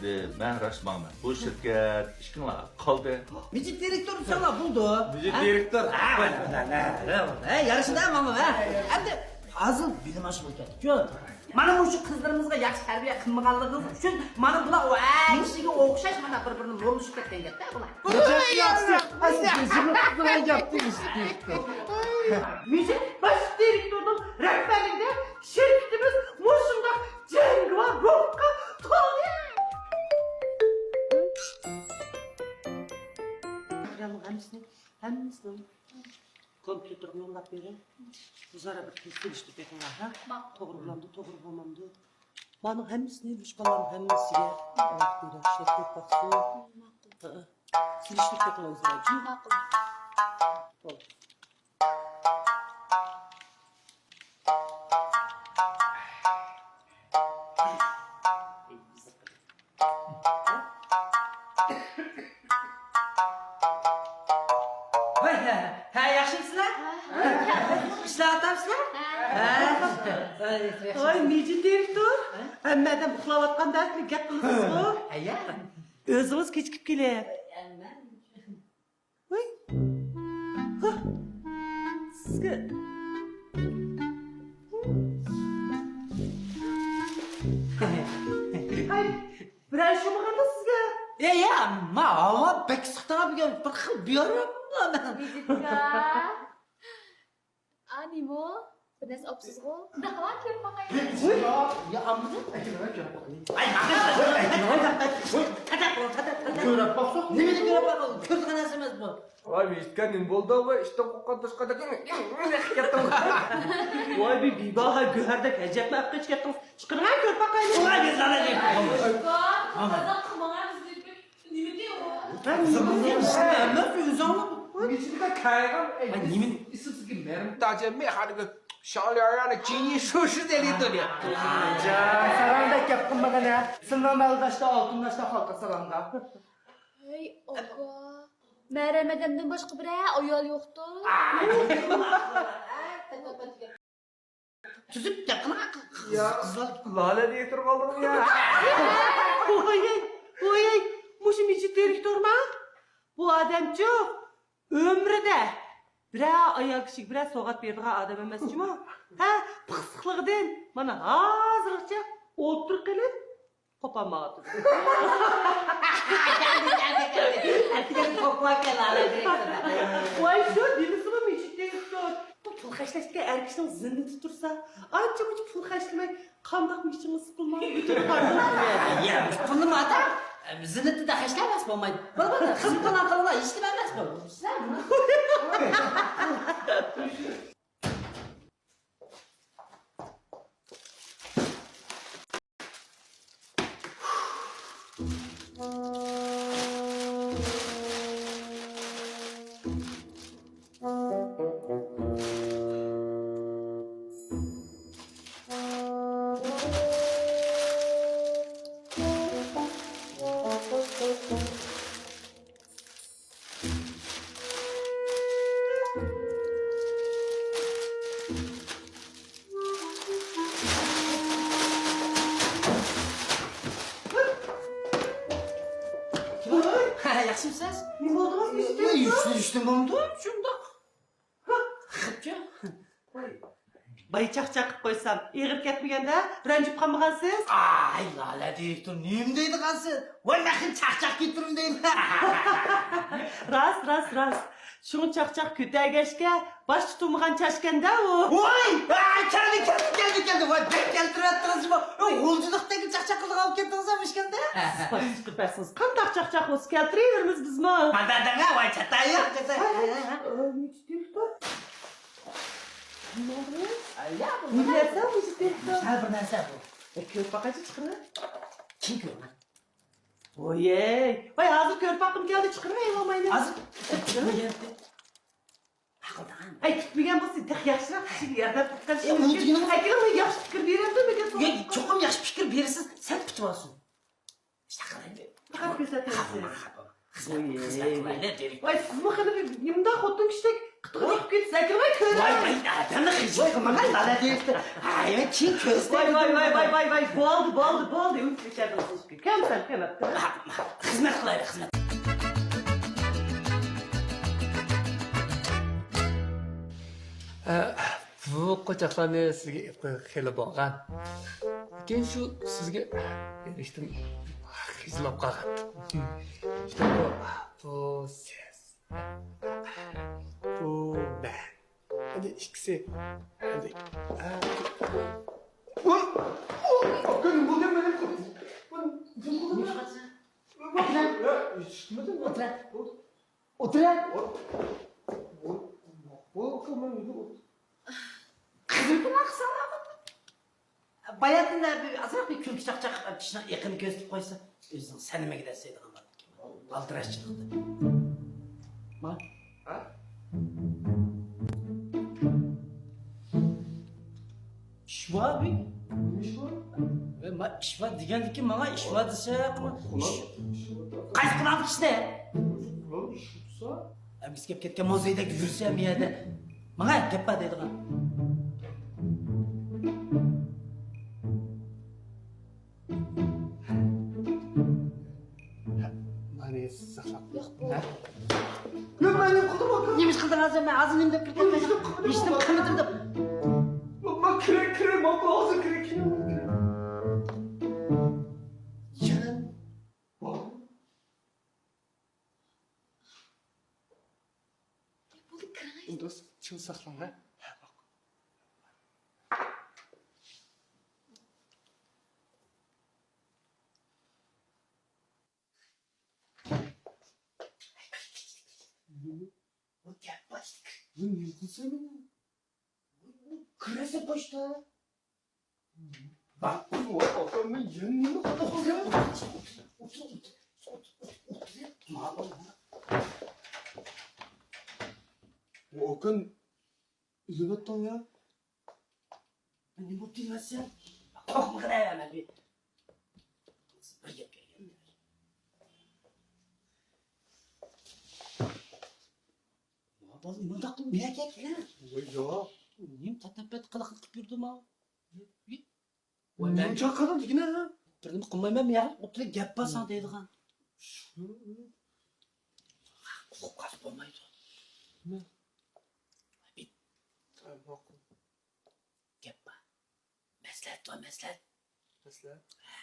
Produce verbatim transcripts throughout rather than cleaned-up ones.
ئى، مەن راست ماڭىمەن. بۇ شىركەت ئىككىڭلارغا قالدى. مىجىت دىرېكتور دېسەڭلار بولىدۇ. مىجىت ھە؟ دىرېكتور. ھە، ھە، ھە، ھە، يارىشىدۇ ماڭا، ھە. ئەمدى ھازىر بىلىم ئاش بولۇپ كەتتىچۇ. مانا مۇشۇ قىزلىرىمىزغا ياخشى تەربىيە قىلمىغانلىقىڭىز ئۈچۈن مانا بۇلار ئۇ ھە كىشىگە ئوخشاش مانا بىر-بىرىنى نورمىلىشىپ كەتكەن گەپتە بۇلار. مىجىت باش دىرېكتورنىڭ رەھبەرلىكىدە شىركىتىمىز مۇشۇنداق جەڭگىۋار روھقا تولدى. ماتېرىيالنىڭ ھەممىسىنى، ھەممىسىنى كومپيۇتېرغا يوللاپ بېرىڭ. ئۆزئارا بىر سېلىشتۇرۇپ بېقىڭلار، ھە؟ ماقۇل. توغرا بولامدۇ، توغرا بولمامدۇ؟ بۇلارنىڭ ھەممىسىنى، مۇشۇ بالىلارنىڭ ھەممىسىگە ئەۋەتىپ بېرىڭ. ئىشلەپ كۆرۈپ باقسۇن. ماقۇل. ھە، ھە. سېلىشتۇرۇپ بېقىڭلار ئۆزئارا. ماقۇل. بولدى. ۋاي، ھە، ھە، ياخشىمۇسىلەر؟ ھە. ئىشلەۋاتامسىلەر؟ ھە. ھە. ۋاي، مىجىت دىرېكتور. ھەممە ئادەم ئۇخلاۋاتقاندا گەپ قىلىسىزغۇ؟ ھە، يا. ئۆزىڭىز كېچىكىپ كېلىپ. ۋاي. ھا. سىزگە. ھاي، بىرەر شۇ بولغاندا سىزگە. يا، يا، ما ھاۋا بەك ئىسسىق بۈگۈن، بىر خىل بىئارام. ۋىدىتكا. ئا، نېمە؟ بىر نەرسە ئاپسىزغۇ؟ داقلا كۆرۈپ باقايلى. يا، ئاممىدىم. ئاي، ماڭا. كۆرۈپ باقسۇن. نېمىنى كۆرۈپ باقاي؟ كۆرىدىغان نەرسە ئەمەس بۇ. ۋاي، ۋىجىتكا نېمە بولدى؟ ۋاي، ئىشتىن قورققان توشقاندەك كەتتىڭ. ۋاي، بىر بىباھا گۆھەردەك ئەجەبلا ئېقىپ كېتىڭ. چىقىرىڭ، كۆرۈپ باقايلى. ۋاي، بىر زالە دەيدۇ. قىلماڭ، بىزنى نېمە دەيدۇ؟ ھە، نېمە دەيدۇ؟ ئەمەس، ئۆزۈڭ. نېمە؟ تاجا مېخانىكى شاڭلياڭيانى جىنى شۇشى دېلىدۇ دېيە. ساراڭدەك گەپ قىلمىغىن ھە. سىلنىڭ مەلداشتا ئالتۇن ناشتا خالقا سالامدا. ھەي، ئابا. مەرەم ئادەمدىن باشقا بىرەر ئايال يوقتۇ. تۈزۈپ گەپ قىلغان قىزلار. لالە دېيە تۇرۇپ قالدىڭمۇ يا؟ ۋوي، ۋوي، مۇشۇ مىجىت دىرېكتورما؟ بۇ ئادەمچۇ ئۆمرىدە بىرەر ئايال كىشىگە بىرەر سوۋغات بېرىدىغان ئادەم ئەمەس جۇمۇ. ھە، پىخسىقلىقىدىن مانا ھازىرغىچە ئولتۇرۇپ قېلىپ قوپالمايۋاتىدۇ. كەلدى، كەلدى، كەلدى، كەلدى. ئەتىگەن قوپۇۋەتكەن ھالەتتە. ۋاي شۇ دېمىسىمۇ مىجىت دىرېكتور. بۇ پۇل خەجلەشكە ئەر كىشىنىڭ زىننىتى تۇرسا، ئانچە-مۇنچە پۇل خەجلىمەي، قانداق مىشىڭىز سىقىلماي ئۆتۈپ بارىدۇ؟ يا، پۇلنىمۇ ئاتا، زىننىتىدە خەجلەۋەرسە بولمايدۇ. بولمايدۇ، خىزمىتىڭلارنى قىلىڭلار، ھېچنېمە ئەمەس بۇ. سىلەر نېمە؟ ياخشىمۇسىز؟ نېمە بولدىڭىز؟ يۈزۈڭىز يۈزۈڭ بولدى شۇنداق. خىپچۇ؟ باي چاقچاق قىلىپ قويسام، ئېغىر كەتمىگەندە، رەنجىپ قالمىغانسىز؟ ئاي، لالە دىرېكتور، نېمە دەيدىغانسىز؟ ۋاي، مەن خېلى چاقچاق كېتىرىمەن دەيمەن. راست، راست، راست. شۇڭا چاقچاق كۆتەرگەچكە، باش تۇتۇلمىغان چاچكەندە ئۇ. ۋاي، ئاي، كەلدى، كەلدى، كەلدى، كەلدى. ۋاي، بەك كەلتۈرۈۋەتتىڭىزمۇ؟ ۋاي، غۇلجىدەككى چاقچاق قىلىدىغان بولۇپ كەتتىڭىز ھە مۇشۇ كەلدى. سىز باش چىقىپ بەرسىڭىز، قانداق چاقچاق بولسا كەلتۈرۈۋېرىمىز بىزمۇ. ماندادىڭە، ۋاي، چاتايىق. نېمە نەرسە بۇ؟ نېمە نەرسە بۇ؟ كۆرۈپ باقايچۇ، چىقىرىڭ. كىم كۆرمە؟ ۋويەي. ۋاي، ھازىر كۆرۈپ باققۇم كەلدى، چىقىرىڭ، ئەيۋالماينى. ھازىر. ھەي، پۈتمىگەن بولسا تېخى ياخشىراق، كىشىگە ياردەم قىلىپ قېلىشى مۇمكىن. ئەكېلىڭ، مەن ياخشى پىكىر بېرەمدۇ، مەن يا، چوقۇم ياخشى پىكىر بېرىسىز، سەل پۈتۈۋالسۇن. ئىشتە قىلايلى. پەقەت كۆرسەتمەيسىز. خىزمەت، خىزمەت قىلايلى، دېرەك. ۋاي، سىزمۇ خېلى بىر نېمىنداق خوتۇن كىشىدەك قىتىقلىق كېتىسەن كىرمەي كۆرۈپ. ۋاي ۋاي، ئادەمنى خىجىل قىلماڭ، نالە دېيىشتى. ھاي، كېيىن كۆرسىتەي. ۋاي ۋاي ۋاي ۋاي ۋاي ۋاي، بولدى بولدى بولدى، ئۈنچە ئىچەردىن سىز كەمسەن كەمەپتۇ. خىزمەت قىلايلى، خىزمەت. ئە، بۇ قوچاقلارنى سىزگە ئېلىپ قويغىلى خېلى بولغان. لېكىن شۇ سىزگە ئېرىشتىم، خىجىللاپ قالغان. ئىشتە بۇ، بۇ سىز. بۇ مەن. ئەنە ئىككىسى. ئەنە، ئا. ئۇ، ئۇ، ئاكا، نېمە بولدى مېنىڭ؟ ئولتۇر. ئولتۇر. ئولتۇر. ئولتۇر. ئولتۇر. قىزىم، نېمە قىلساڭلار؟ باياتىن بىر ئازراق بىر كۈلكە چاقچاق، چىشنىڭ ئېقىنى كۆرسىتىپ قويسا، ئۆزىنىڭ سەنىمىگە دەسسەيدىغان بار ئىكەن. ئالدىراشچىلىقتا. ما؟ ھە؟ ئىش بار بى؟ نېمە ئىش بار؟ ۋە ما ئىش بار دېگەندىكىن ماڭا ئىش بار دېسە، قۇلام، ئىش بار. قايسى قۇلام ئىشتە؟ قۇلام ئىش تۇتسا؟ ئەمگىسى كەپ كەتكەن موزايدەك يۈرسەم يەردە. ماڭا گەپ بار دەيدىغان. مانا ساقلاپ. ياق، بۇ. ھە؟ ياق، مەن نېمە قىلدىم، ئاكا؟ نېمە ئىش قىلدىڭ ھازىر؟ مەن ھازىر نېمە دەپ كىردىم؟ مەن ھېچنېمە قىلمىدىم. ھېچنېمە قىلمىدىم دەپ. مەن كىرەي، كىرەي، ماقۇل، ھازىر كىرەي، كىرەي. يەنە. بولدى، كىرىڭ. ئۇنداق چىڭ ساقلاڭ، ھە؟ بۇ گەپ باشلىق. بۇ نېمە قىلسا مانا؟ بۇ كىرسە پوچتا. باققىن، ۋاي، ئاكا، مەن يەنە نېمە قىلدىم؟ ئولتۇر، ئولتۇر. ئاكا، ئۆلۈۋەتتىڭ يا. نېمە بولۇپ دېيىۋەتسەن؟ قورقمىغىن، مەن بىر، بىر گەپ كەلگەن. مۇنداق قىلىپ نېمە كەلگەن؟ ۋاي يا. نېمە تەتەپپەت قىلىق قىلىپ يۈردۈم ھە؟ ۋاي، مەن نېمە چاقىردىڭ دېگىنە؟ بىر نېمە قىلمايمەن، يا ئوتتۇرا گەپ بار ساڭا دەيدىغان. قۇلۇق قاس بولمايدۇ. نېمە؟ بىت. ھە، ماقۇل. گەپ بار. مەسلىھەت بار، مەسلىھەت. مەسلىھەت؟ ھە.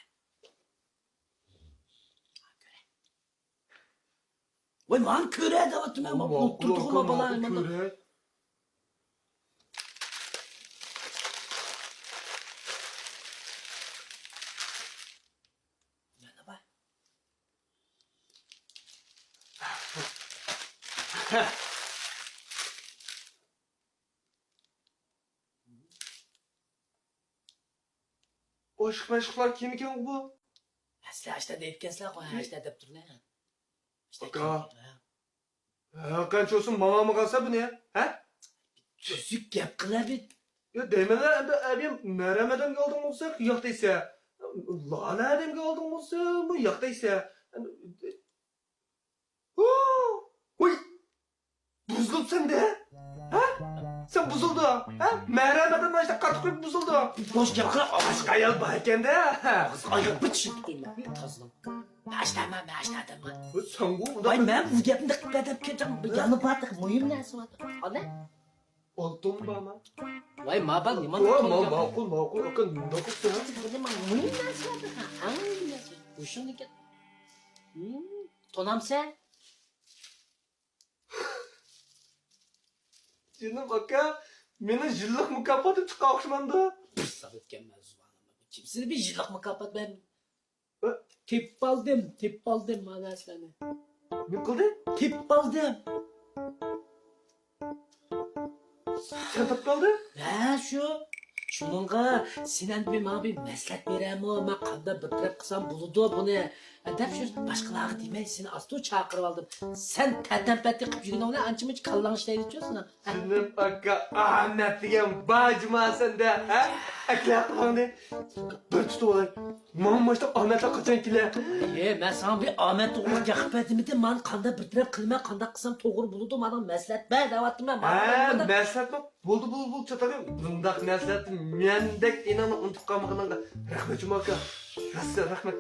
ۋاي، ماڭا كۆرە دەۋاتىمەن، ماڭا ئولتۇردۇغۇما بالا، ماڭا كۆرە. يەنە بار. ئوشۇق مەشۇقلار كىم ئىكەن بۇ؟ ھە، سىلەر ئاشتا دەيدىكەنسىلەر غۇ، ھە، ئاشتا دەپ تۇرۇڭ. ئاكا. ھە، قانچە بولسۇن ماڭا ئالمىغانسەن بۇنى، ھە؟ تۈزۈك گەپ قىلە بىت. يا دەيمەنلەر ئەمدى ئەبىم مەرەم ئادەمگە ئالدىڭ بولسا ياق دەيسە. لالە ئادەمگە ئالدىڭ بولسا بۇ ياق دەيسە. ھۇ! ھۇي! بۇزۇلۇپسەن دە! ھە؟ سەن بۇزۇلدۇڭ! ھە؟ مەرھەمەت ئەمەستە قاتتىق قويۇپ بۇزۇلدۇڭ! بوش گەپ قىلىپ، باشقا ئايال بار ئىكەن دە! ئايال بىر چۈشۈپ كەتكەن مەن تازىلاپ. مەشتەمە، مەشتەدىمە. سەنغۇ ۋاي، مەن بۇ گەپنى دىققەت قىلىپ كەتسەم، بىر يانى بار، تېخى مۇھىم نەرسە بار. قانداق؟ ئالتۇن بارمۇ؟ ۋاي، ما بار، نېمە ئالتۇن؟ ماقۇل، ماقۇل، ئاكا، نېمە قىلسا؟ بىر نېمە مۇھىم نەرسە بار، ئەڭ مۇھىم نەرسە. ھوشۇڭنى كەت. تونامسەن؟ جېنىم ئاكا، مېنىڭ يىللىق مۇكاپاتىم چىققان ئوخشىمامدۇ؟ پۇرسەت ئۆتكەن مەن زۇۋانىم. كىمسىلەر بىر يىللىق مۇكاپات بەردىم؟ ھە؟ تېپىپ ئالدىم، تېپىپ ئالدىم مانا سىلەرنى. نېمە قىلدى؟ تېپىپ ئالدىم. سەن تېپىپ ئالدىڭ؟ ھە، شۇ. شۇنىڭغا سېنەن بىر ماڭا بىر مەسلىھەت بېرەمۇ؟ مەن قانداق بىر تەرەپ قىلسام بولىدۇ بۇنى؟ دەپ شۇ باشقىلارغا دېمەي، سېنى ئاستۇ چاقىرىۋالدىم. سەن تەتەمپەتى قىپ يۈرگىنىڭ بىلەن ئانچە-مۇنچە كاللاڭ ئىشلەيدۇچۇ سېنىڭ. جېنىم ئاكا، ئامەت دېگەن بار جۇما سەندە، ھە؟ ئەكلە قىلىڭنى. بىر تۇتۇۋالاي. ماڭا مۇشۇنداق ئامەتلەر قاچان كېلە؟ ئەي، مەن ساڭا بىر ئامەت توغرىلىق گەپ قىلىپ بەردىمىدىم؟ مانا قانداق بىر تەرەپ قىلىمەن، قانداق قىلسام توغرا بولىدۇ، مانا مەسلىھەت بەر دەۋاتىمەن. ھە، مەسلىھەتمۇ؟ بولدى، بولدى، بولدى، چاتاق. بۇنداق نەرسىلەردىن مەندەك ئىنىڭنى ئۇنتۇپ قالمىغىنىڭغا رەھمەت جۇما ئاكا. راست رەھمەت.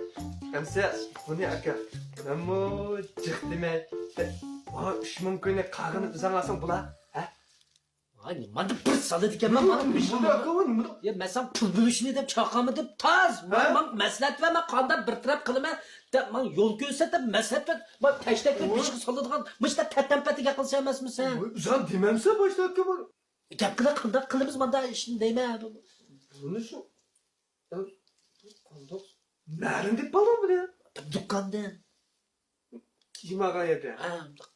ئەمسە بۇنى ئاكا، مەنمۇ جىق دېمەي، ماڭا ئۈچ مىڭ كوينى قالغىنىنى ئۆزۈڭ ئالساڭ بولا، ھە؟ ۋاي، نېمانداق بىر سالىدىكەنمەن مانا. نېمىدە ئاكا، ۋاي، نېمىدە؟ يا، مەن ساڭا پۇل بۆلۈشنى دەپ چاقىرمىدىم، تاز. ھە؟ ماڭا مەسلىھەت بەر، مەن قانداق بىر تەرەپ قىلىمەن دەپ، ماڭا يول كۆرسەت دەپ مەسلىھەت بەر. مانا تەشتەكلەپ ئىشقا سالىدىغان، مۇشۇنداق تەتەمپەتى گەپ قىلىشالماسمۇ سەن؟ ئۆزۈڭ دېمەمسەن باشتا ئاكا بۇ. گەپ قىلە، قانداق قىلىمىز ماندا ئىشنى دەيمەن. بۇنى شۇ، قانداق؟ نەدىن دېپ قالدىڭ بۇنى؟ دۇكاندىن. كىيىم ئالغان يەردە؟ ھە، مۇنداق.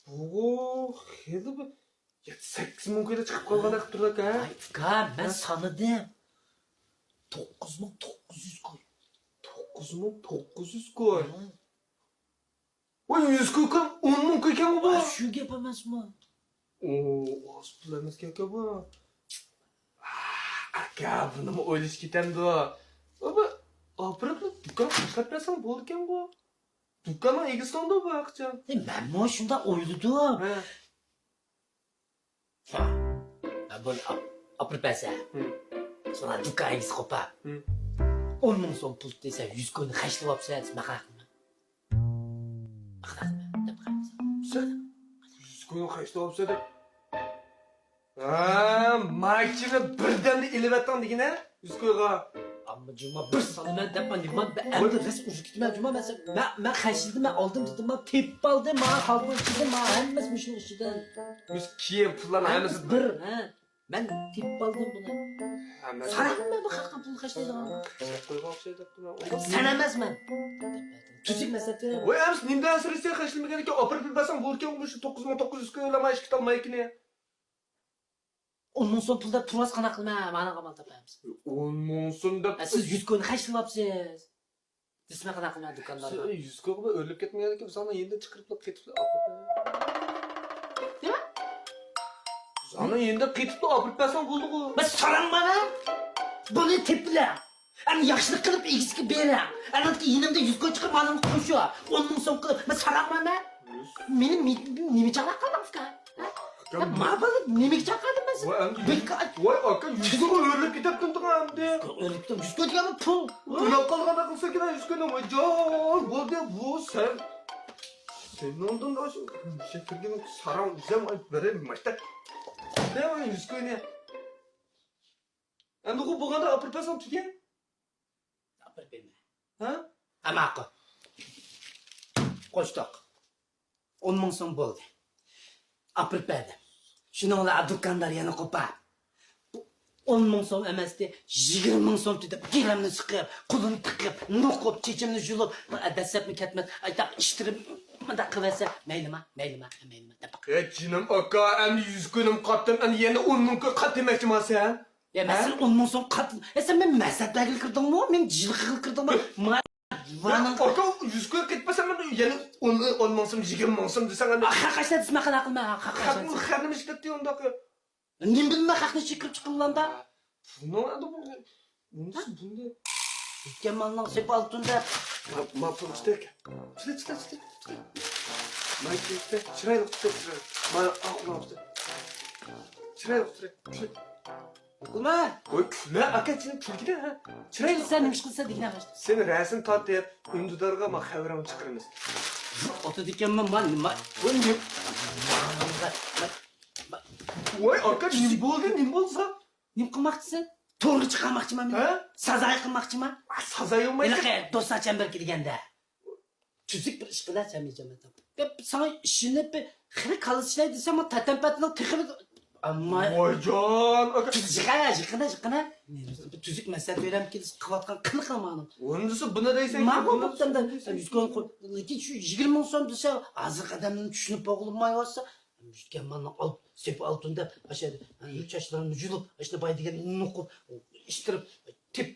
بۇ خېلى بىر يەتتە سەككىز مىڭ كويدا چىقىپ قالغان ئەخمەت تۇردى ئاكا، ھە؟ ۋاي ئۇكا، مەن سانىدىم. توققۇز مىڭ توققۇز يۈز كوي. توققۇز مىڭ توققۇز يۈز كوي؟ ھە. ۋاي، يۈز كوي ئون مىڭ كوي ئىكەنغۇ بۇ؟ ھە، شۇ گەپ ئەمەسمۇ؟ ئۇ ئاز پۇل ئەمەسكەن ئاكا بۇ. ئاكا، بۇنىمۇ ئويلىشىپ كېتەمدۇ؟ بۇ ئاپىرىپ دۇكان تاشلاپ بەرسەڭ بولىدىكەنغۇ. دۇكاننىڭ ئىگىسىڭدۇ بۇ ئاقچا. ئەي، مەنمۇ شۇنداق ئويلىدىم. ھە. ھە، بۇنى ئاپ-، ئاپىرىپ بەرسە. ھە. سوڭرا دۇكان ئىگىسى قوپاپ. ھە. ئون مىڭ سوم پۇل دېسە، يۈز كوينى خەجلىۋاپسەن دېسە، مەن قانداق قىلىمەن؟ قانداق قىلىمەن؟ دەپ قارايمىز. سەن يۈز كوينى خەجلىۋاپسەن دەپ. ھە، مايكىنى بىردەمدە ئېلىۋەتتىڭ دېگىنە، يۈز كويغا. ئەمما جۇما بىر سالىمەن دەپ، مەن نېمە، مەن ئەمدى راست ئۇرۇپ كېتىمەن جۇما، مەن سەن، مەن، مەن خەجلىدىم، مەن ئالدىم دېدىم، مەن تېپىپ ئالدىم، ماڭا قالغان ئىچىدىن، ماڭا ھەممىسى مۇشۇنىڭ ئىچىدىن. بىز كىيىم پۇللارنى ھەممىسى بىر، ھە. مەن تېپىپ ئالدىم بۇنى. ھە، مەن ساراڭمۇ مەن بۇ خەقنىڭ پۇلىنى خەجلەيدىغان؟ خەجلەپ قويغان ئوخشايدۇ دەپتىمەن. سەن ئەمەسمەن. تۈزۈك مەسلىھەت بېرىمەن. ۋاي، ئەمىسە نېمىدە ئەنسىرەيسەن، خەجلىمىگەنكەن، ئاپىرىپ بەرسەڭ بولىدىكەنغۇ مۇشۇ توققۇز مىڭ توققۇز يۈز كويلارنى ئىككى تال مايكىنى. ئون مىڭ سوم پۇل دەپ تۇرۇۋاتسا قانداق قىلىمەن؟ مانا ئامال تاپايمىز. ئون مىڭ سوم دەپ. ئە، سىز يۈز كوينى خەجلىۋاپسىز. دېسىمەن قانداق قىلىمەن دۇكاندارغا؟ سىز يۈز كويغا ئۆرۈلۈپ كەتمىگەندىكىن، بىز ئاندىن يېنىدىن چىقىرىپلا قېتىپلا ئاپىرىپ بەرسەڭ. نېمە؟ بىز ئاندىن يېنىدىن قېتىپلا ئاپىرىپ بەرسەڭ بولدىغۇ. مەن ساراڭمەن ھە؟ بۇنى تېپىلە. ئەنە ياخشىلىق قىلىپ ئىگىسىگە بېرە. ئەنە يېنىمدا يۈز كوي چىقىرىپ مانا قوشۇ. ئون مىڭ سوم قىلىپ. مەن ساراڭمەن ھە؟ مېنى نېمە چاغلاپ قالدىڭىز ئۇكا؟ ھە؟ ما بالا نېمىگە چاقىردىڭ مەن سېنى؟ ۋاي ئاكا، يۈز كوي ئۆرۈلۈپ كېتىپتىمغۇ ئەمدى. ئۆرۈلۈپ كېتىپ، يۈز كوي دېگەنمۇ پۇل. ئۆلۈپ قالغاندا قىلسا كېلە يۈز كوينى، ۋايجان، بولدى، بۇ سەن. سېنىڭدىن ئاشۇ مۇشۇ كىرگىنىڭ ساراڭ ئۆزەم ئاي بېرەي ماشتا. بېرەي يۈز كوينى. ئەمدى بۇ بولغاندا ئاپىرىپ بەرسەڭ تۈگە. ئاپىرىپ بەرمە. ھە؟ ھە، ماقۇل. قوشتۇق. ئون مىڭ سوم بولدى. ئاپىرىپ بەردىم. شۇنىڭ بىلەن دۇكاندار يەنە قوپا. بۇ ئون مىڭ سوم ئەمەستى، يىگىرمە مىڭ سومتى دەپ گىرەمنى سىقىپ، قولىنى تىقىپ، نوقۇپ، چېچىمنى يۇلۇپ، بۇ دەسسەپمۇ كەتمەس، ئايتا ئىشتىرىپ، مۇنداق قىلىۋەرسە، مەيلىما، مەيلىما، مەيلىما دەپ باقىمەن. ئەي جېنىم ئاكا، ئەمدى يۈز كوينىمۇ قاتتىم، ئەمدى يەنە ئون مىڭ كوي قات دېمەكچىما سەن؟ يا، مەن سېنى ئون مىڭ سوم قات، يا، سەن مېنى مەسلىھەت بەرگىلى كىردىڭمۇ؟ مېنى جىلغا قىلغىلى كىردىڭمۇ؟ ما-، يا، ئاكا، يۈز كوي قېتىپ بەرسەم، مەن يەنە ئون، ئون مىڭ سوم، يىگىرمە مىڭ سوم دېسەڭ، ئەمدى. ئا، خەق ئاشنا دېسە، مەن قانداق قىلىمەن؟ خەق، خەق ئاشنا خەقمۇ، دېسە. خەقنىمۇ ئىشلەتتى ئۇنداق. نېمە بىلىمەن، خەقنى چېكىرىپ چىققىنلاردا. بۇنىڭ ئەمدى بۇ، بۇنىسى بۇندى. يۈز كوينىڭ سېپى ئالتۇن دەپ. ما، ما پۇل ئۈستەك. چىقتى، چىقتى، چىقتى، چىقتى. ما ئىككى ئۈستەك. چىرايلىق ئۈستەك، چىرايلىق. ما ئاق ئۇلار ئۈستەك. چىرايلىق ئۈستەك. كۈلمە. ۋاي كۈلمە، ئاكا، سېنىڭ كۈلكىدە، ھە؟ چىرايلىق. سەن نېمە ئىش قىلسا دېگىنە. سېنى رەسىم تارتىپ، ئۈندىدارغا ما خەۋىرىڭنى چىقىرىمىز. ئوتىدىكەنمەن، ما، نېمە؟ بۇ نېمە؟ ۋاي ئاكا، نېمە بولدى، نېمە بولدى ساڭا؟ نېمە قىلماقچىسەن؟ تورغا چىقارماقچىما مېنى؟ ھە؟ سازاي قىلماقچىما؟ سازاي بولمايدۇ. ھېلىقى دوستلار چەمبىرىكى دېگەندە. تۈزۈك بىر ئىش قىلە سەن جامائەت. ساڭا ئىشىنىپ، خېلى كاللىسى ئىشلەي دېسەم، تەتەمپەتنىڭ تېخى ئامما. ۋايجان ئاكا. يىقىنا، يىقىنا، يىقىنا. تۈزۈك مەسلىھەت بېرەمكىن قىلىۋاتقان قىلىقىڭ ماڭا. ئۇندىسى بۇنى دەيسەن. ماقۇل بوپتۇ ئەمدى. يۈز كوي قوي. لېكىن شۇ يىگىرمە مىڭ سوم دېسە، ھازىرقى ئادەمنىڭ چۈشىنىپ بولغىلى بولمايۋاتسا، يۈز كوينى ئال، سېپى ئالتۇن دەپ، ئاشۇ چاچلىرىنى يۇلۇپ، ئاشۇ باي دېگەن نوقۇپ، ئىشتىرىپ، تېپ.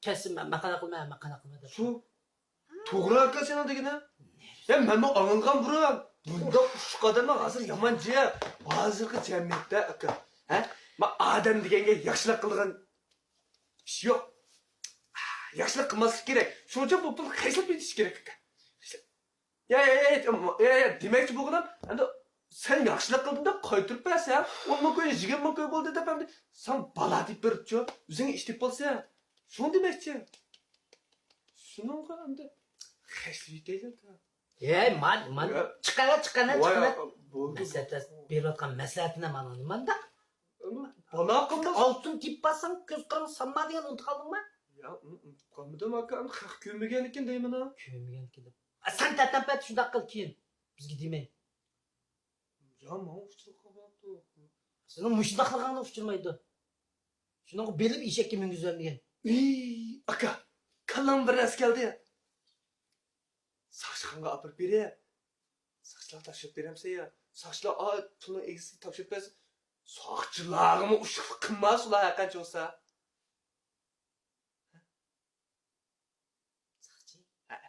كەلسۇن، مەن ماقالە قىلىمەن، ماقالە قىلىمەن دەپ. شۇ توغرا ئاكا سېنىڭ دېگىنىڭ. يا مەنمۇ ئاڭلىغان بۇرۇن. بۇنداق ئۇششۇق ئادەملەر ھازىر يامان جىق. ھازىرقى جەمئىيەتتە ئاكا. ھە؟ ما ئادەم دېگەنگە ياخشىلىق قىلىدىغان ئىش يوق. ياخشىلىق قىلماسلىق كېرەك. شۇنىڭ ئۈچۈن بۇ پۇل خەجلەپ كېتىش كېرەك ئاكا. يا، يا، يا، يا، يا، دېمەكچى بولغىنىم، ئەمدى سەن ياخشىلىق قىلدىڭ دەپ قايتۇرۇپ بەرسە، ئون مىڭ كوي، يىگىرمە مىڭ كوي بولدى دەپ ئەمدى ساڭا بالا تېپىپ بېرىپچۇ، ئۆزۈڭ ئىش تېپىپ بولسا، شۇنى دېمەكچى. شۇنىڭغا ئەمدى خەجلىۋېتەيلى. ھەي، مان، مان، يا. چىقىڭ، چىقىڭ، ۋاي، چىقىڭ. بولدى. مەسلىھەت بېرىۋاتقان مەسلىھەتىنى مانا نېمانداق؟ بالا قىلماس. ئالتۇن تېپىپ بارساڭ، كۆز قىرىڭ سانما دېگەن، ئۇنتۇپ قالدىڭمۇ؟ يا، ئۇ-، ئۇنتۇپ قالمىدىم، ئاكا، خەق كۆرمىگەنىكەن دەيمەن. كۆرمىگەنىكەن دەپ. ئا، سەن تەتەمپەت شۇنداق قىل، كېيىن بىزگە دېمەي. يا، ماڭا ئۇچۇر قىلىۋاتىدۇ. سېنىڭ مۇشۇنداقلىقىڭنى ئۇچۇرمايدۇ. شۇنىڭغا بېلىپ ئېشەككە مىنگۈزۈۋەرمىگەن. ئى، ئاكا، كاللام بىر نەرسە كەلدى. ساقچىخانىغا ئاپىرىپ بېرە. ساقچىلارغا تاپشۇرۇپ بېرەمسەن يا؟ ساقچىلار، ئا، پۇلنىڭ ئىگىسىگە تاپشۇرۇپ بەرسە، ساقچىلارغىمۇ ئۇششۇقلۇق قىلماس ئۇلار ھەرقانچە بولسا. ساقچى؟ ھە.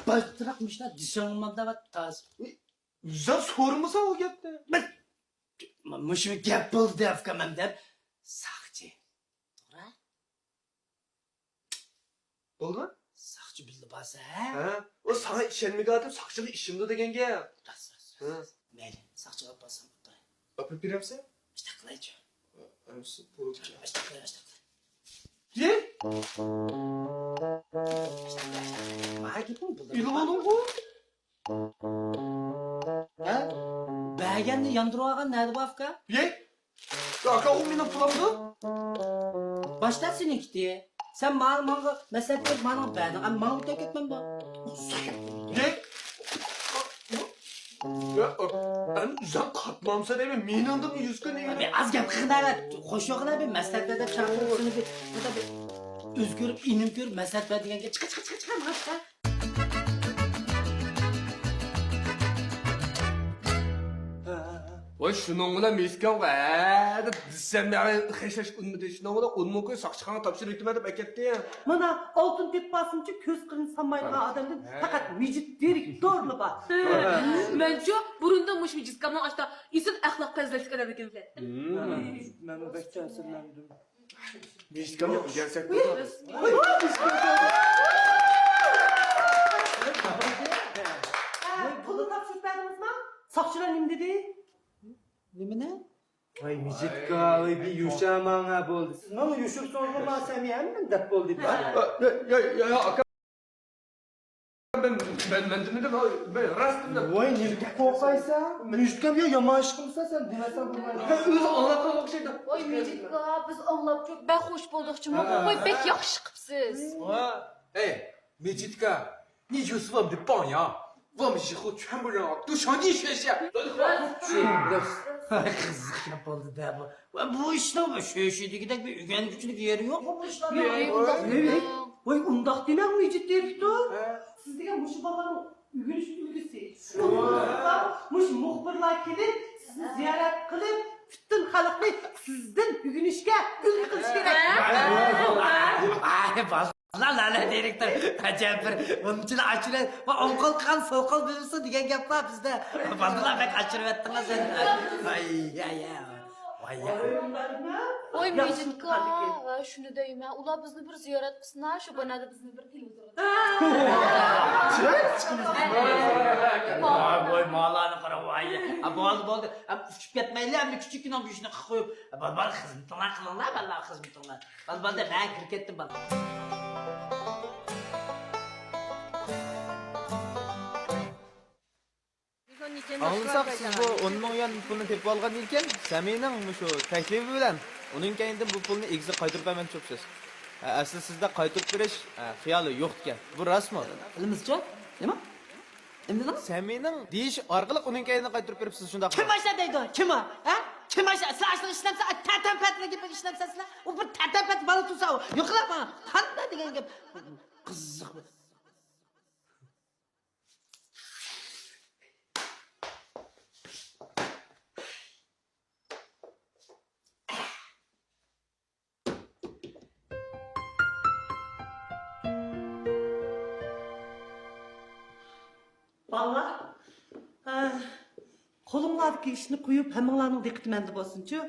باشتىراق مۇشۇنداق دېسەڭ مانداق تاز. ئۆزۈڭ سورىمىساڭ ئۇ گەپنى. مەن، مۇشۇ گەپ بولدى دە، ئۇكام، ھەم دەپ. ساقچى. توغرا؟ بولدىمۇ؟ ساقچى بىللە بارسا، ھە؟ ھە؟ ئۇ ساڭا ئىشەنمىگەن ئادەم ساقچىغا ئىشىنىدۇ دېگەن گەپ. راست، راست، ھە. راست. مەيلى، ساقچىغا ئاپارسام ئاپىراي. ئاپىرىپ بېرەمسەن؟ ئىشتاق قىلايچۇ. ئەمسە بولدى. ئىشتاق قىلاي، ئىشتاق قىلاي. يە؟ ئىشتاق قىلاي، ئىشتاق قىلاي. ماڭا گېپىڭ بولدى. ئىلىۋالدىڭغۇ؟ ھە؟ بەرگەننى ياندۇرۇۋالغان نەدە بار ئۇكا؟ يەي؟ ئاكا، ئۇ مېنىڭ پۇلۇمدۇ. باشتا سېنىڭكىدى. سەن ماڭا، ماڭا مەسلىھەت بېرىپ ماڭا بەردىڭ. ئەمما ماڭا ئۆتۈپ كەتمەمدۇ؟ يەي؟ يا، ئەن ئۆزۈڭ قاتمامسەن دەيمەن، مېنىڭدىن يۈز كۈن ئىگىلىك. بىر ئاز گەپ قىلغىنە، خوش يوقىلا، بىر مەسلىھەت بەر دەپ چاقىرىپ، سېنى بىر، بىر، بىر ئۆزگىرىپ، ئىنىم كۆرۈپ مەسلىھەت بەر دېگەنگە چىقە، چىقە، چىقە، چىقە، ماڭا چىقە. ۋاي، شۇنىڭ بىلەن مېسكانغا ھە دەپ دېسەم، خەجلەشكە ئۇنىمىدى. شۇنىڭ بىلەن ئون مىڭ كوي ساقچىخانىغا تاپشۇرۇۋېتىمەن دەپ ئەكەتتى. مانا، ئالتۇن تېپىپ بارسىمچۇ، كۆز قىرىنى سانمايدىغان ئادەمدىن ھە. پەقەت مىجىت دىرېكتورلا بار. مەنچۇ، بۇرۇندىن مۇشۇ مىجىتكامنىڭ ئاشتا ئېسىل ئەخلاق پەزىلەتلىك ئادەم ئىكەنمىكىن. مەنمۇ بەك تەسىرلەندىم. مىجىتكامنى ئىگەرسەك بولىدۇ. پۇلنى تاپشۇرۇپ بەردىڭىزما؟ ساقچىلار نېمە دېدى؟ نېمىنى؟ ۋاي مىجىتكا، ۋاي بىر يوشۇرماڭا بولدى. سىز ماڭا يوشۇرسىڭىزمۇ ماڭا سەمىيە ھەممىنى دەپ بولدى. يا، يا، يا، يا، ئاكا. مەن، مەن، مەن دېمىدىم، مەن راست دېدىم. ۋاي نېمىگە قورقايسەن؟ مىجىتكام يا يامان ئىش قىلمىسا سەن دېمەسەڭ بولمايدۇ. ھە، ئۆزى ئاڭلاپ قالغان ئوخشايدۇ. ۋاي مىجىتكا، بىز ئاڭلاپچۇ بەك خوش بولدۇقچۇ. ھە. ۋاي بەك ياخشى قىپسىز. ۋا، ئەي، مىجىتكا. 你就是我们的榜样，我们以后全部人啊都向你学习。 قىزىق گەپ بولدى-دە بۇ. ۋە بۇ ئىشنىڭ بىر شۆشىدىكىدەك بىر ئۆگەنگۈچىلىك يېرى يوقمۇ بۇ ئىشلارنىڭ؟ يوق، يوق. ۋاي، ئۇنداق دېمەڭ، مىجىت دىرېكتور. ھە. سىز دېگەن مۇشۇ بالىلارنىڭ ئۆگىنىش ئۈلگىسى. شۇ. مۇشۇ مۇخبىرلار كېلىپ، سىزنى زىيارەت قىلىپ، پۈتۈن خەلقنى سىزدىن ئۆگىنىشكە ئۈلگە قىلىش كېرەك. ۋاي، ۋاي، ۋاي. بالىلار، لالە دىرېكتور، ئەجەب بىر ئۇنچىلا ئاشۇرە، ۋە ئوڭ قول قىلغان سول قول بىلمىسۇن دېگەن گەپ بار بىزدە. بالىلار بەك ئاشۇرۇۋەتتىڭلار سەن. ۋاي، يا، يا. ۋاي، يا. ۋاي، مىجىتكا، ھە، شۇنى دەيمەن، ئۇلار بىزنى بىر زىيارەت قىلسۇن، ھە، شۇ بانادا بىزنى بىر تېلېۋىزورغا. ۋاي، ۋاي، مالارنى قارا، ۋاي. ھە، بولدى، بولدى. ھە، ئۇچۇپ كەتمەيلى، ئەمدى كىچىككىنە گۆشنى قىلىپ قويۇپ. ھە، بال، بال، خىزمىتىڭلار قىلىڭلار، بالىلار، خىزمىتىڭلار. بال، بال، دەپ، ھە، كىرىپ كەتتىم، بال. ئاڭلىساق، سىز بۇ ئون مىڭ يۈەن پۇلنى تېپىۋالغان ئىكەن، سەمىنىڭ مۇشۇ تەكلىپى بىلەن ئۇنىڭ كەينىدىن بۇ پۇلنى ئىگىسىگە قايتۇرۇپ بەرمەكچى بوپسىز. ئە، ئەسلى سىزدە قايتۇرۇپ بېرىش، ئە، خىيالى يوق ئىكەن. بۇ راستمۇ؟ بىلىمىزچۇ؟ نېمە؟ ئەمدى نېمە؟ سەمىنىڭ دېيىشى ئارقىلىق ئۇنىڭ كەينىدىن قايتۇرۇپ بېرىپسىز، شۇنداقمۇ؟ كىم ئاشۇنداق دەيدۇ؟ كىم ئۇ؟ ھە؟ كىم ئاشۇنداق؟ سىلەر ئاشۇنداق ئىشلەمسە، تەتەمپەتلەر گېپىنى ئىشلەمسە سىلەر؟ ئۇ بىر تەتەمپەت بالا تۇرسا ئۇ. يوقلا ماڭا. قانداق دېگەن گەپ؟ قىزىق. بالىلار، ئە، قولۇڭلاردىكى ئىشنى قويۇپ، ھەممىڭلارنىڭ دىققىتى مەندە بولسۇنچۇ.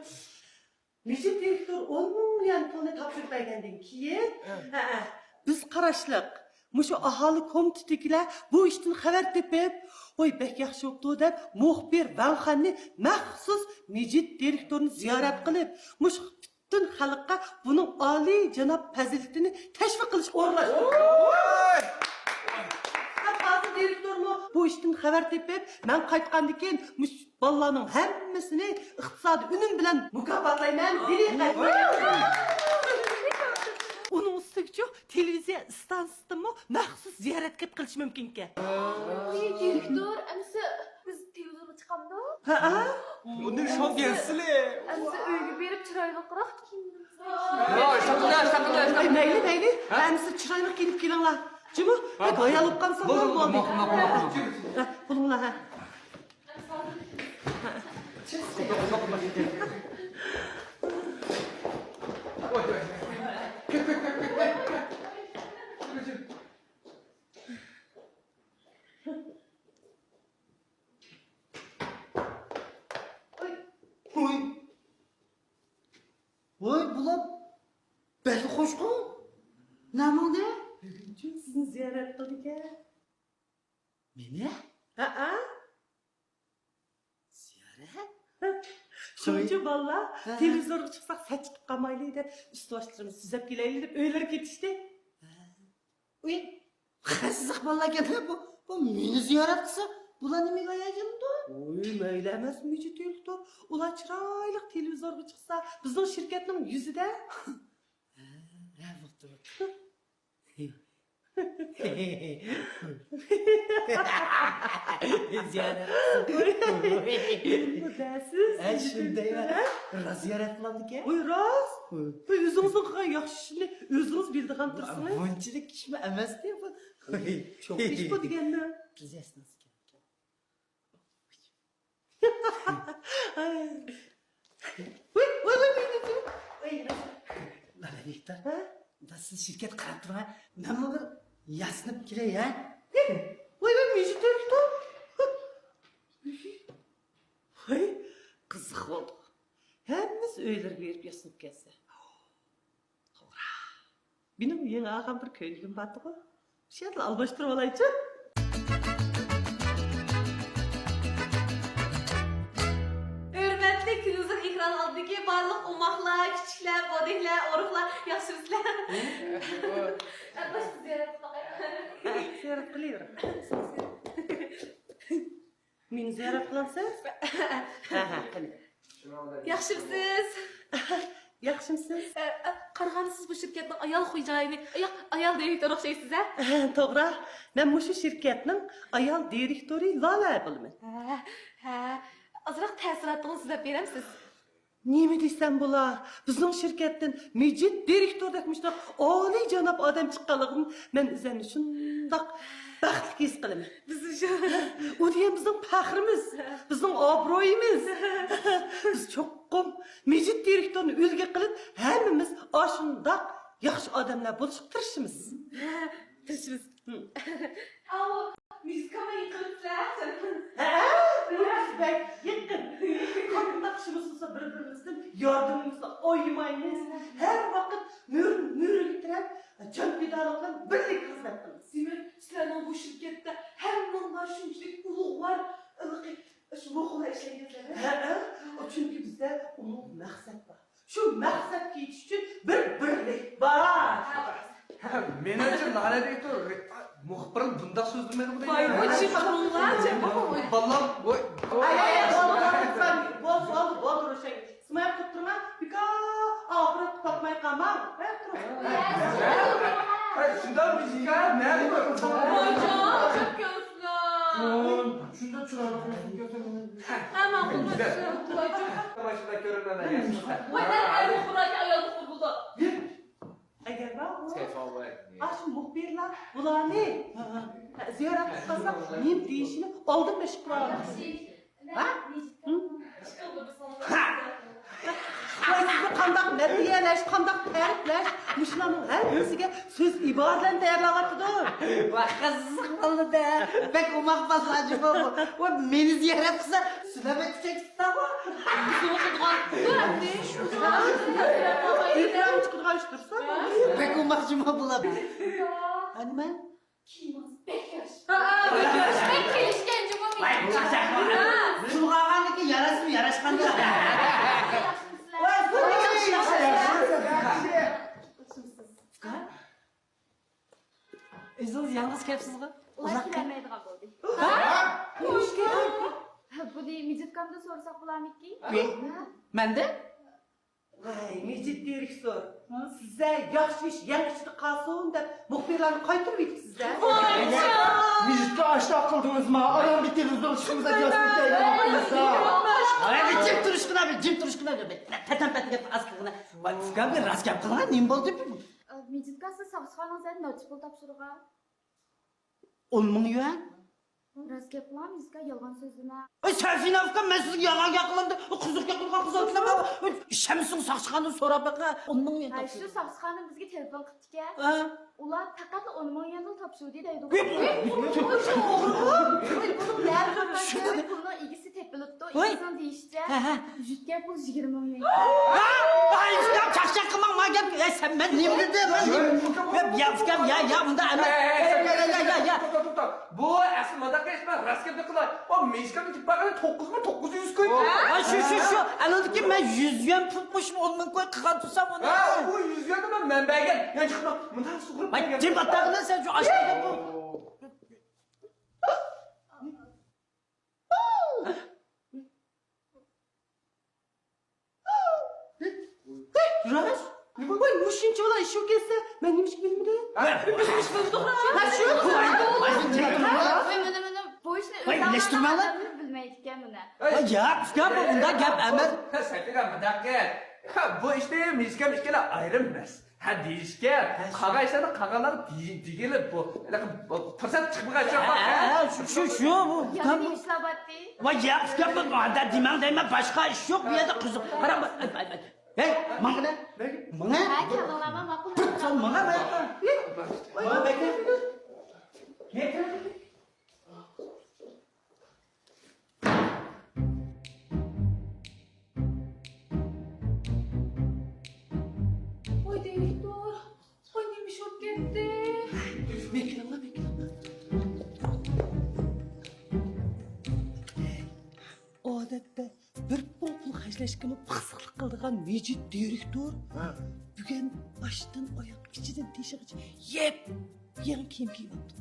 مىجىت دىرېكتور ئون مىليون پۇلنى تاپشۇرۇپ بەرگەندىن كېيىن، ھە. ھە، ھە، بىز قاراشلىق مۇشۇ ئاھالە كومىتېتىدىكىلەر بۇ ئىشتىن خەۋەر تېپىپ، ۋاي، بەك ياخشى بوپتۇ دەپ، مۇخبىر ۋەڭخەننى مەخسۇس مىجىت دىرېكتورنى زىيارەت قىلىپ، مۇشۇ پۈتۈن خەلققە بۇنىڭ ئالىيجاناب پەزىلىتىنى تەشۋىق قىلىشقا ئورۇنلاشتۇردى. ھەم ھازىر دىرېكتورمۇ بۇ ئىشتىن خەۋەر تېپىپ، مەن قايتقاندىن كېيىن مۇشۇ بالىلارنىڭ ھەممىسىنى ئىقتىسادىي ئۈنۈم بىلەن مۇكاپاتلايمەن، دېدى. ئۇنىڭ ئۈستىگىچۇ تېلېۋىزىيە ئىستانسىسىدىنمۇ مەخسۇس زىيارەت قىلىپ قېلىشى مۇمكىنكەن. ئۇي، دىرېكتور، ئەمىسە بىز تېلېۋىزورغا چىقامدۇ؟ ھەئە. بۇنى شۇ گەنسىلى. ئەمىسە ئۆيگە بېرىپ چىرايلىقراق كىيىنىمىز. ياق، شۇنداق، شۇنداق، شۇنداق. ئەي، مەيلى، مەيلى. ھە؟ ئەمىسە چىرايلىق كىيىنىپ كېلىڭلار. جۇمۇ، ھە، بەك ھايال بولۇپ قالمىساڭلار بولدى، بولدى. ماقۇل، ماقۇل، ماقۇل. ھە، بولۇڭلار، ھە. ۋاي، بۇلار بەك خوشقۇ. نەماڭدە؟ بۈگۈنچۇ سىزنى زىيارەت قىلىدىكەن. مېنى؟ ھەئە. زىيارەت؟ شۇنچە بالىلار، ھە، ھە، تېلېۋىزورغا چىقساق سەت چىقىپ قالمايلى دەپ، ئۈستى باشلىرىمىزنى تۈزەپ كېلەيلى دەپ ئۆيلىرىگە كېتىشتى. ھە. ئۇي، قىزىق بالىلاركەن بۇ. بۇ مېنى زىيارەت قىلسا، بۇلار نېمىگە ھاياجانلىنىدۇ؟ ئۇي، مەيلى ئەمەس، مىجىت دىرېكتور. ئۇلار چىرايلىق تېلېۋىزورغا چىقسا، بىزنىڭ شىركەتنىڭ يۈزىدە. ھە، ھە، بوپتۇ، بوپتۇ. زىيارەت. بۇ دەسىز. ھە، شۇندايمۇ؟ راست زىيارەت قىلامدىكەن؟ ۋاي، راست. ۋاي، ئۆزىڭىزنىڭ قىلغان ياخشى ئىشىنى ئۆزىڭىز بىلىدىغان تۇرسىڭىز. بۇنچىلىك ئىشمۇ ئەمەستى بۇ. چوڭ ئىش بۇ دېگەننى. بىز ياشنىڭ. ۋاي، ۋاي، ۋاي، ۋاي، ۋاي. ۋاي، ۋىكتور. ھە؟ دا سىز شىركەت قاراپ تۇرۇڭ، ھە؟ مەنمۇ بىر ياسىنىپ كېلەي، ھە؟ ۋاي، ۋاي، مىجىت دىرېكتور. ۋاي، قىزىق بولدى. ھەممىسى ئۆيلىرىگە بېرىپ ياسىنىپ كەلسە. توغرا. مېنىڭ يېڭى ئالغان بىر كۆينىكىم بارتىغۇ. شۇ يەردىلا ئالماشتۇرۇۋالايچۇ. ھۆرمەتلىك تېلېۋىزور ئېكران ئالدىدىكى بارلىق ئوماقلار، كىچىكلەر، بودەكلەر، ئورۇقلار، ياخشىمۇسىلەر؟ ئە، باشتا زىيارەت قىلىپ باقاي. زىيارەت قىلىۋېرىڭ. مېنى زىيارەت قىلامسىز؟ ھە، ھە، قېنى. ياخشىمسىز؟ ياخشىمسىز؟ ئە، ئە، قارىغاندا سىز بۇ شىركەتنىڭ ئايال خوجايىنى، ياق، ئايال دىرېكتورى ئوخشايسىز، ھە؟ توغرا، مەن مۇشۇ شىركەتنىڭ ئايال دىرېكتورى لالە بولىمەن. ھە، ھە. ئازراق تەسىراتىڭىزنى سۆزلەپ بېرەمسىز؟ نېمە دېسەم بولا، بىزنىڭ شىركەتتىن مىجىت دىرېكتوردەك مۇشۇنداق ئالىيجاناب ئادەم چىققانلىقىدىن مەن ئۆزۈمنى شۇنداق بەختلىك ھېس قىلىمەن. بىزمۇ شۇ. ئۇ دېگەن بىزنىڭ پەخرىمىز، بىزنىڭ ئابرۇيىمىز. بىز چوقۇم مىجىت دىرېكتورنى ئۈلگە قىلىپ، ھەممىمىز ئاشۇنداق ياخشى ئادەملەر بولۇشقا تىرىشىمىز. تىرىشىمىز. ھە. ئاۋۇ، ميۇزىكلغا يېقىنمىسىلەر؟ ھە، بۇ بىز بەك يېقىن. قانداق ئىشىمىز بولسا بىر-بىرىمىزدىن ياردىمىمىزنى ئايىمايمىز. ھەر ۋاقىت مۈر-، مۈرىلىتىرەپ، جان پىدالىق بىلەن بىرلىكتە خىزمەت قىلىمىز. دېمەك، سىلەرنىڭ بۇ شىركەتتە ھەممىڭلار شۇنچىلىك ئۇلۇغۋار، ھېلىقى، شۇ مۇخلار ئىشلەيدىكەنسىلەر، ھە؟ ھە، ھە. ئۇ چۈنكى بىزدە ئۇلۇغ مەقسەت بار. شۇ مەقسەتكە يېتىش ئۈچۈن بىر بىرلىك بار. ھە، مېنىڭچە، لالە دىرېكتور، مۇخبىر بۇنداق سۆزلىمەيدىغۇ دەيمەن. ۋاي، ۋاي، چىقىڭلار، چىقىڭ. بالام، ۋاي. ئاي، ئاي، ئاي، بولدى، بولدى، بولدى، بولدى، بولدى، روشەن. سىمايىپ تۇرۇپ تۇرما، بىكار ئاپىرىپ باقماي قالماڭ. ھە، تۇرۇڭ. ھە، شۇنداق بىر ھېكايە، نەدە كۆردۈڭ؟ ۋايجان، چىقىپ كەلسىلە. شۇنداق چىرايلىق بولسۇن كەلسەڭ. ھە، ماقۇل، ۋايجان. ماشىنا كۆرۈنمەيدۇ. ۋاي، مەن ئەرنى بۇراكى ئايالنى قۇربۇلدۇم. ئەگەر بارغۇ، ئاشۇ مۇخبىرلار بۇلارنى زىيارەت قىلىپ قالساق، نېمە دېيىشىنى ئالدىن بېشىپ قويالمايمىز. ھە؟ سىزنى قانداق مەدھىيەلەش، قانداق تەرىپلەش، مۇشۇلارنىڭ ھەممىسىگە سۆز ئىبارىلەرنى تەييارلاۋاتىدۇ. ۋاھ، قىزىق بولدى-دە. بەك ئوماق باسلاجى بۇ. ۋە مېنى زىيارەت قىلسا، سىلەر بەك كۈچەكسىزلەرغۇ. بىزمۇ قىلغان. ئېكران چىقىدىغان ئىش تۇرسا. بەك ئوماق جۇما بۇلار. ھە، نېمە؟ كىيىمىڭىز بەك ياخشى. ھا، ھا، بەك ياخشى. بەك كېلىشكەن جۇمۇ. ۋاي، چاقچاق. ھا. پۇل قالغاندىكىن ياراشمۇ ياراشقاندا. ياخشىمۇسىلەر؟ ۋاي، ياخشى، ياخشى. ئۆزىڭىز يالغۇز كەپسىزغۇ؟ ئۇلار كېلەلمەيدىغان بولدى. ھا؟ نېمىشقا؟ ھە، بۇنى مىجىتكامدىن سورىساق بولارمىكىن؟ مەندىن؟ ۋاي، مىجىت دىرېكتور، سىزدە ياخشى ئىش يەڭ ئىچىدە قالسۇن دەپ مۇخبىرلارنى قايتۇرۇۋېتىپسىز-دە. مىجىتكە ئاشۇنداق قىلدىڭىزما؟ ئاران بىر تېلېۋىزور ئىشىڭىزدا جاسۇس تەييارلاپ قويسا. ۋاي، بىر جىم تۇرۇشقىنا، بىر جىم تۇرۇشقىنا، بىر تەتەمپەتە گەپنى ئاز قىلغىنا. ۋاي، ئۇكام، بىر راست گەپ قىلغىنا، نېمە بولدى؟ ئە، مىجىتكا سىز ساقچىخانىڭىزدىن نەچچە پۇل تاپشۇرغان؟ ئون مىڭ يۈەن. راست گەپ قىلغان، مىجىتكا يالغان سۆزلىمە. ئاي، سەفىنە ئۇكام، مەن سىزگە يالغان گەپ قىلامدۇ؟ قىزىق گەپ قىلغان قىزىق گەپ قىلىمەن. شەمسىڭ ساقچىخانىدىن سوراپ بېقىڭ، ئون مىڭ يۈەن ھە، تاپشۇرۇپ. شۇ ساقچىخانا بىزگە تېلېفون قىپتىكەن. ھە. ئۇلار پەقەتلا ئون مىڭ يۈەنلا تاپشۇردى دەيدۇ. ئوي، بۇنىڭ نەدە تاپشۇردى؟ پۇلنىڭ ئىگىسى تېپىلىپتۇ، ۋاي. ئىگىسىنىڭ دېيىشىچە، ھە، ھە. مىجىتكە پۇل يىگىرمە مىڭ يۈەن. ھە؟ ئاي، ئۇكام، چاقچاق قىلماڭ، ما گەپ. ئەي، سەن، مەن نېمە دېدىم؟ مەن نېمە؟ يا، يا، ئۇكام، يا، يا، ئۇنداق ئەمەس. ئەي، ئەي، ئەي، يا، يا، يا، يا. توختا، توختا، توختا. بۇ ئەسلى مۇنداق ئەمەس، مەن راست گەپنى قىلاي. ئۇ مىجىتكامنى تېپىپ بارغىنى توققۇز مىڭ توققۇز يۈز كوي. ھە، شۇ، شۇ، شۇ. ئاندىن كېيىن مەن يۈز يۈەن پۇل قوشۇپ، ئون مىڭ كوي قىلغان تۇرسام ئۇنى. ھە، ئۇ يۈز يۈەننى مەن، مەن بەرگەن. يەنە چىقىپ مۇنداق سۇغۇرۇپ بەرگەن. ۋاي، جىم ئاتاغىنى سەن شۇ ئاشتىن بۇ. راست؟ ۋاي، مۇشۇنچە بالا ئىشىۋ كەتسە، مەن نېمە ئىش بىلمىدىم؟ ھە؟ بىز ئىش بىلدۇق. ھە، شۇ. ۋاي، ۋاي، ۋاي، مانا، مانا، بۇ ئىشنى ۋاي، ئۆز ئالدىغا ئادەملەر بىلمەيدىكەن بۇنى. ۋاي، ياق، ئۇكام، بۇ ئۇنداق گەپ ئەمەس. ھە، سەفىنە، مۇنداق گەپ. ھە، بۇ ئىشنى مىجىتكام ئىككىلى ئايرىم ئەمەس. ھە، دېيىشكە، قالغان ئىشلارنى قالغانلارغا دېيىلىپ، بۇ، ھېلىقى، بۇ پۇرسەت چىقمىغان شۇ. ھە، ھە، شۇ، شۇ، شۇ، بۇ يەنە ئۇكام. نېمە ئىشلار بارتى؟ ۋاي، ياق، ئۇكام، بۇ ئادەم دېمەڭ دەيمەن، باشقا ئىش يوق، بۇ يەردە قىزىق. قاراڭ، ۋاي، ۋاي، ۋاي. ھەي، ماڭغىنە. ماڭە. ھە، كەلدىڭلارمۇ ماقۇل. بىر سال ماڭا، ماڭا. ماڭا بەكرە. ۋاي، دىرېكتور، ۋاي، نېمە ئىش بولۇپ كەتتى؟ مەن كېلىڭلار، مەن كېلىڭلار. ئادەتتە بىر پۇڭ پۇل خەجلەشكىمۇ پىخسىقلىق قىلىدىغان مىجىت دىرېكتور ھە. بۈگۈن باشتىن ئاياق، ئىچىدىن تېشىغىچە يەپ يېڭى كىيىم كىيىۋاپتۇ.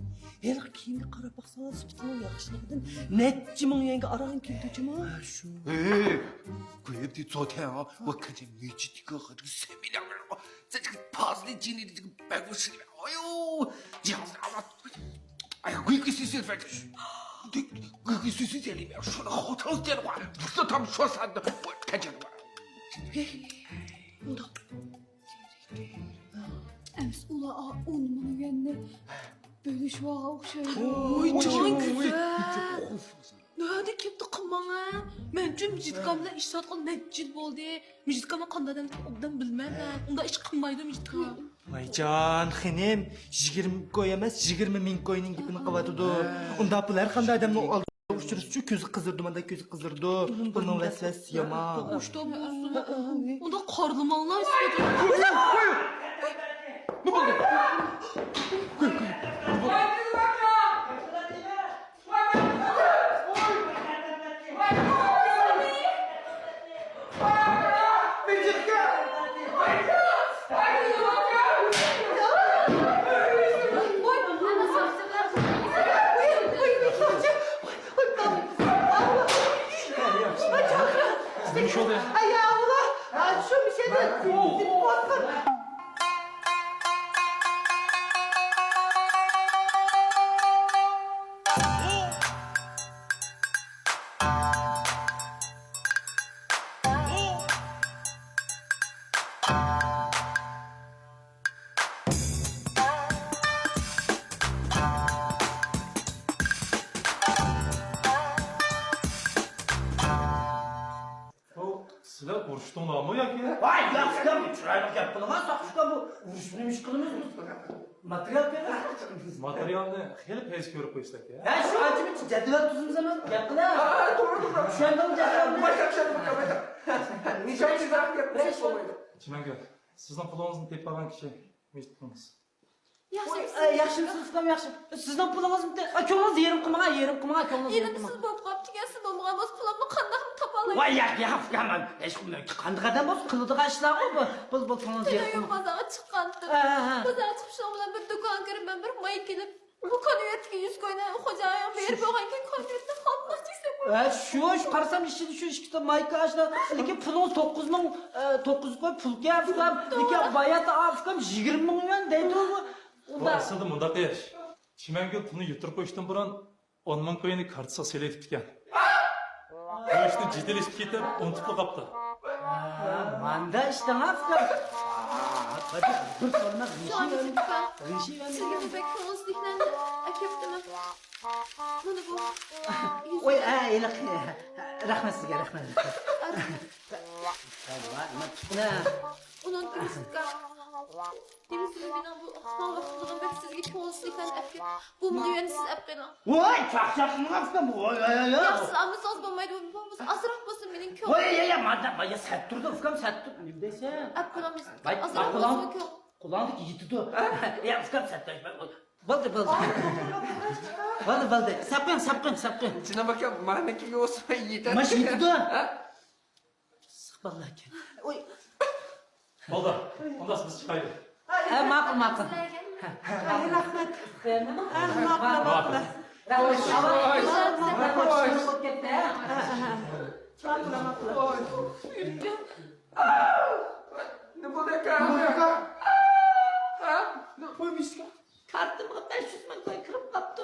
ھېلىقى كىيىمگە قاراپ باقسىڭىز، سۈپىتىنىڭ ياخشىلىقىدىن نەچچە مىڭ يۈەنگە ئاران كېلىدۇ جۇمۇ. ھە، شۇ. ھېي، 贵的昨天啊，我看见美琪这个和这个塞米两个人啊，在这个趴子里经历的这个办公室里面，哎呦，这样子啊，哎呀，鬼鬼祟祟的，反正是，对，鬼鬼祟祟在里面说了好长时间的话，不知道他们说啥的，我看见了。 ئۇنداق. ئەمىسە ئۇلار ئا-، ئون مىڭ يۈەننى بۆلۈشۈۋالغان ئوخشايدۇ. ۋاي، جان گۈزەل. نەدە كەپتۇ قىلماڭ ھە؟ مەنچۇ مىجىتكام بىلەن ئىشلەۋاتقىلى نەچچە يىل بولدى. مىجىتكامنى قانداق ئادەم ئوبدان بىلىمەن مەن. ئۇنداق ئىش قىلمايدۇ مىجىتكام. ۋايجان خېنىم، يىگىرمە كوي ئەمەس، يىگىرمە مىڭ كوينىڭ گېپىنى قىلىۋاتىدۇ. ئۇنداق پۇل ھەر قانداق ئادەمنىڭ ئالدىدا ئۇچرىسىچۇ، كۆزى قىزىرىدۇ، مانداق كۆزى قىزىرىدۇ. بۇنىڭ ۋەسۋەسىسى يامان. ئۇنداق قارىلىماڭلار. نېمە بولدى؟ نېمە ئىش بولدى؟ سىلەر ئۇرۇشتۇڭلارمۇ ياكى؟ ۋاي، ياخشى گەپ، چىرايلىق گەپ قىلىڭا، ساقچى ئۇكام، بۇ ئۇرۇشنى نېمە ئىش قىلىمىز بىز؟ ماتېرىيال بېرىڭ. ماتېرىيالنى خېلى پەيز كۆرۈپ قويسىلەك يا. ھە، شۇ ئانچە-مۇنچە جەدۋەل تۈزىمىز ئەمەس، گەپ قىلە. ھە، توغرا، توغرا. چۈشەندىڭمۇ جەدۋەلنى؟ بايقاپ چۈشەندىم، بايقاپ. نىشان چىزىپ گەپ قىلىپ بولمايدۇ. چىمەنگۈل، سىزنىڭ پۇلىڭىزنى تېپىپ ئالغان كىشى مۇشۇ پۇلىڭىز. ياخشىمۇ؟ ئە، ياخشىمۇ سىز ئۇكام، ياخشى. سىزنىڭ پۇلىڭىزمۇ تە-، ئە، كۆڭلىڭىزنى يېرىم قىلماڭ، يېرىم قىلماڭ، كۆڭلىڭىزنى يېرىم قىلماڭ. ئىنىم سىز بولۇپ قاپتىكەن، سىز بولمىغان بولسا پۇلۇمنى قانداقمۇ تاپالايمەن؟ ۋاي، ياق، ياق، ئۇكام، مەن ھېچ قانداق ئادەم بولسا قىلىدىغان ئىشلارغۇ بۇ. بۇ، بۇ پۇلىڭىزنى يېرىم قىلماڭ. بازارغا چىققانتىم. ھە، ھە، ھە. بازارغا چىقىپ شۇنىڭ بىلەن بىر دۇكانغا كىرىپ مەن بىر مايكا ئېلىپ، بۇ كونۋېرتتىكى يۈز كوينى خوجايىنغا بېرىپ بولغاندىن كېيىن كونۋېرتنى خالىماس دېسەم. ھە، شۇ، شۇ قارىسام ئىچىدە شۇ ئىككى تا مايكا ئاشۇ. لېكىن پۇلىڭىز توققۇز مىڭ، ئە، توققۇز كوي پۇلكەن ئۇكام. لېكىن باياتى ئۇكام يىگىرمە مىڭ يۈەن دەيدۇ بۇ. بۇ ئۇنداق. ئەسلىدە مۇنداق ئىش. چىمەنگۈل پۇلنى يۇتتۇرۇپ قويۇشتىن بۇرۇن ئون مىڭ كوينى كارتىسىغا سېلىۋېتىپتىكەن. بۇ ئىشتىن جېدەللىشىپ كېتىپ، ئۇنتۇپلا قاپتۇ. ھە، ماندا ئىشتىڭ ئۇكام. بىر سورۇناق غىشى بەرمىدى. غىشى بەرمىدى. سىزگە بۇ بەك كۆڭۈلسىزلىكلەرنى ئەكەپتىمەن. مانا بۇ. ۋاي، ھە، ھېلىقى. رەھمەت سىزگە، رەھمەت. ئۇنىڭ كىرىشكە. دېمىسىلى مېنىڭ بۇ خىتاي ۋاقتىدىغان بەك سىزگە كۆڭۈلسىزلىكلەرنى ئەپ كەپ. بۇ مىڭ يۈەننى سىز ئەپ قېلىڭ. ۋاي، چاقچاق قىلماڭ ئۇكام. ۋاي، ۋاي، ۋاي، ۋاي. ياق، سىز ئالمىسىڭىز بولمايدۇ، بولمىسا ئازراق بولسۇن مېنىڭ كۆڭلۈم. ۋاي، يا، يا، ماندا، يا، سەت تۇرىدۇ ئۇكام، سەت تۇر. نېمە دەيسەن؟ ئەپ قېلىڭ، ۋاي، ئازراق بولسىمۇ كۆڭ. قۇلاڭدىكى يېتىدۇ. يا، ئۇكام، سەت تۇر. بولدى، بولدى. بولدى، بولدى. ساپ قويۇڭ، ساپ قويۇڭ، ساپ قويۇڭ. جېنىم ئاكام، مانىڭكىگە بولسا يېتەتتى. ماش يېتىدۇ. ھە؟ سىق بالىلار ئىكەن. ئۇي. بولدى. ئۇنداق بىز چىقايلى. ھە، ماقۇل، ماقۇل. ھە. ھە، رەھمەت. بەردىمۇ؟ ھە، ماقۇل، ماقۇل. رەھمەت. ۋاي. ماقۇل، ماقۇل. ھە، ھە، ھە. ماقۇل، ماقۇل. نېمە بولدى ئاكا؟ نېمە بولدى ئاكا؟ ھە؟ نېمە بولدى ئاكا؟ كارتىمغا بەش يۈز مىڭ كوي كىرىپ قاپتۇ.